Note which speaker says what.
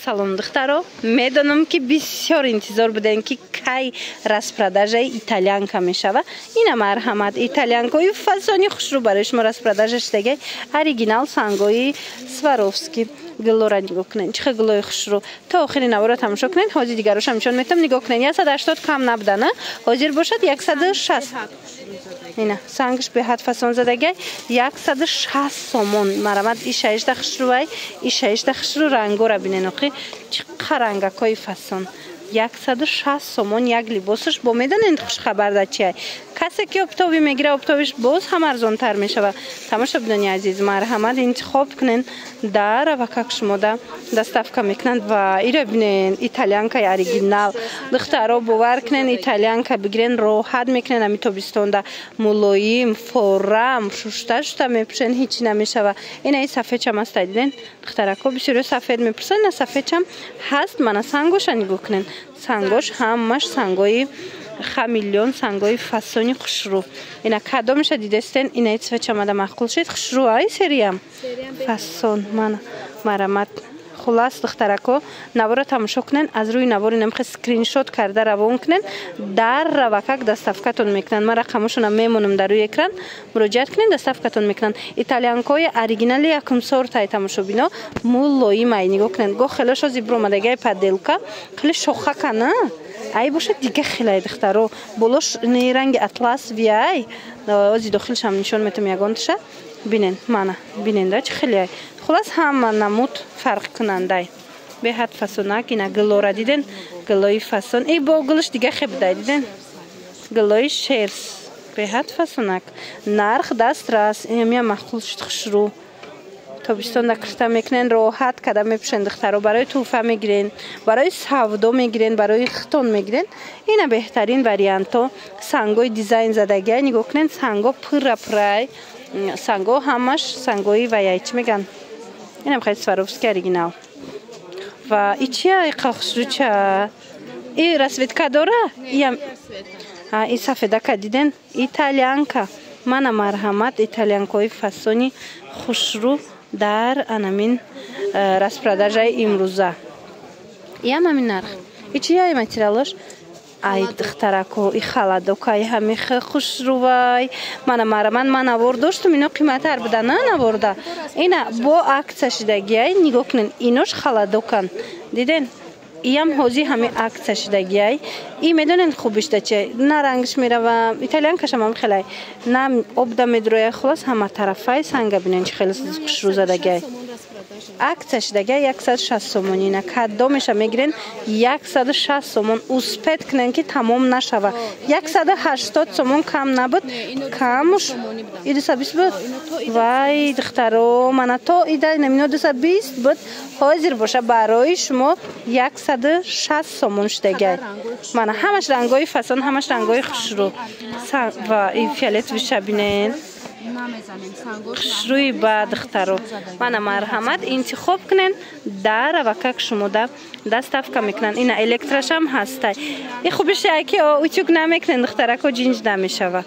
Speaker 1: Салом, духтаро! Медонам, ки бисёр интизор будем, ки кай распродажаи итальянка мешава. Ина, марҳамат, итальянкои фасони хушрӯ барои шумо распродажа шудагай. Оригинал, сангои Сваровски. Гуллора нигоҳ кунед, чӣ хел гулои хушрӯ! То охири навора тамошо кунед, ҳозир дигарошам нишон метам. Нигоҳ кунед, 180 кам набуда, на? Ҳозир бошад 160. Ина, сангш беҳад фасон задагай, 160 сомон. Марамат, ишаишда хушрӯвай, ишаишда хушрӯ. Рангора бинен, оқи, чӣ қа рангакҳои фасон! 160 сомон як либосаш. Бо медонед, хушхабарда чиай? Касе ки оптовый мегира, оптовый ш боз ҳам арзонтар мешавад. Тамошобинони азиз, марҳамат, интихоб кунен, дар авакак шумода доставка мекунанд. Ва иро бинен, итальянкаи оригинал. Духтаро, бовар кунен, итальянка бигирен, роҳат мекунен. Ами тобистонда мулоим, форам, шушта шуста мепӯшен, ҳечи намешава. Ина, и сафедчам аста, диден? Духтарако бисёро сафед мепурсанд, ина, сафедчам ҳаст. Мана, сангоша нигоҳ кунен, сангош ҳамаш сангои хамелеон, сангои фасони хушрӯ. Ина, кадомеша дидестен? Ина, цвечамада маъқул шид, хушрӯ. Ай, сериям фасон. Мана, марамат. Хулас, духтарако, навора тамошо кунен, аз рӯи навори намхе скриншот карда равон кунен, дар равакак доставкатон мекунанд. Ман рақамошона мемонам дар рӯи экран, муроҷиат кунен, доставкатон мекунанд. Итальянкои оригинали якум сортай, тамошобино, мулоимай. Нигоҳ кунен, гоҳ хелошо зибромадагай, подделка хеле шохакана. Ай бошад, дига хелай, духтаро, болош ранги атлас виай. Ози дохилшам нишон метам, ягонташа бинен. Мана, бинен да, чӣ хелеай! Хулас, ҳама намуд фарқкунандай, беҳад фасонак. Ина, гулора диден? Гулои фасон. И бо гулш дига хебдай, диден? Гулои шерс, беҳад фасонак, нарх дастрас. Инамия маъқул шуд, хушрӯ. Тобистонда кирта мекунен, роҳат када мепӯшен. Духтаро, барои тӯҳфа мегирен, барои савдо мегирен, барои хитон мегирен, ина беҳтарин вариантҳо. Сангои дизайн задагиай, нигоҳ кунен, санго пурра пурай, санго ҳамаш сангои ваяй, чӣ меган, инам хеле Сваровский оригинал. Ва и чия хушрӯча? И расцветка дора, иям и сафедака, диден? Итальянка. Мана, марҳамат, итальянкои фасони хушрӯ дар анамин распродажаи имрӯза, иам ҳамин нарх. И чияи материалош? Ай, духтарако, и халадокай ҳами хушрӯвай. Мана, мараман, ман навор доштум, ино қиматтар буда, на наворда. Ина бо акция шидагиай, нигоҳ кунен, инош халадокан, диден? Иям ҳозир ҳами акция шидагиай. И медонен хубишда чи? На рангш мерава, итальянкашам ҳам хелай, на обда медроя. Хулас, ҳама тарафай санга бинен, чи хеле хушрӯ задагиай. Акция шидагиай, 160 сомон. Ина, кадомеша мегирен, 160 сомон. Успеть кунен, ки тамом нашава. 180 сомон кам набуд, камуш и 220 буд. Вай, духтаро, мана, то ида намино 220 буд, ҳозир боша барои шумо 160 сомон шудагиай. Мана, ҳамаш рангои фасон, ҳамаш рангои хушрӯ. Ва и фиолетовиша бинен, хушрӯи ба, духтаро. Мана, марҳамат, интихоб кунен, дар авакак шумода доставка мекунанд. Ина, электрошам ҳастай. И хубиша ки утюг намекунен, духтарако, ҷинҷ намешава.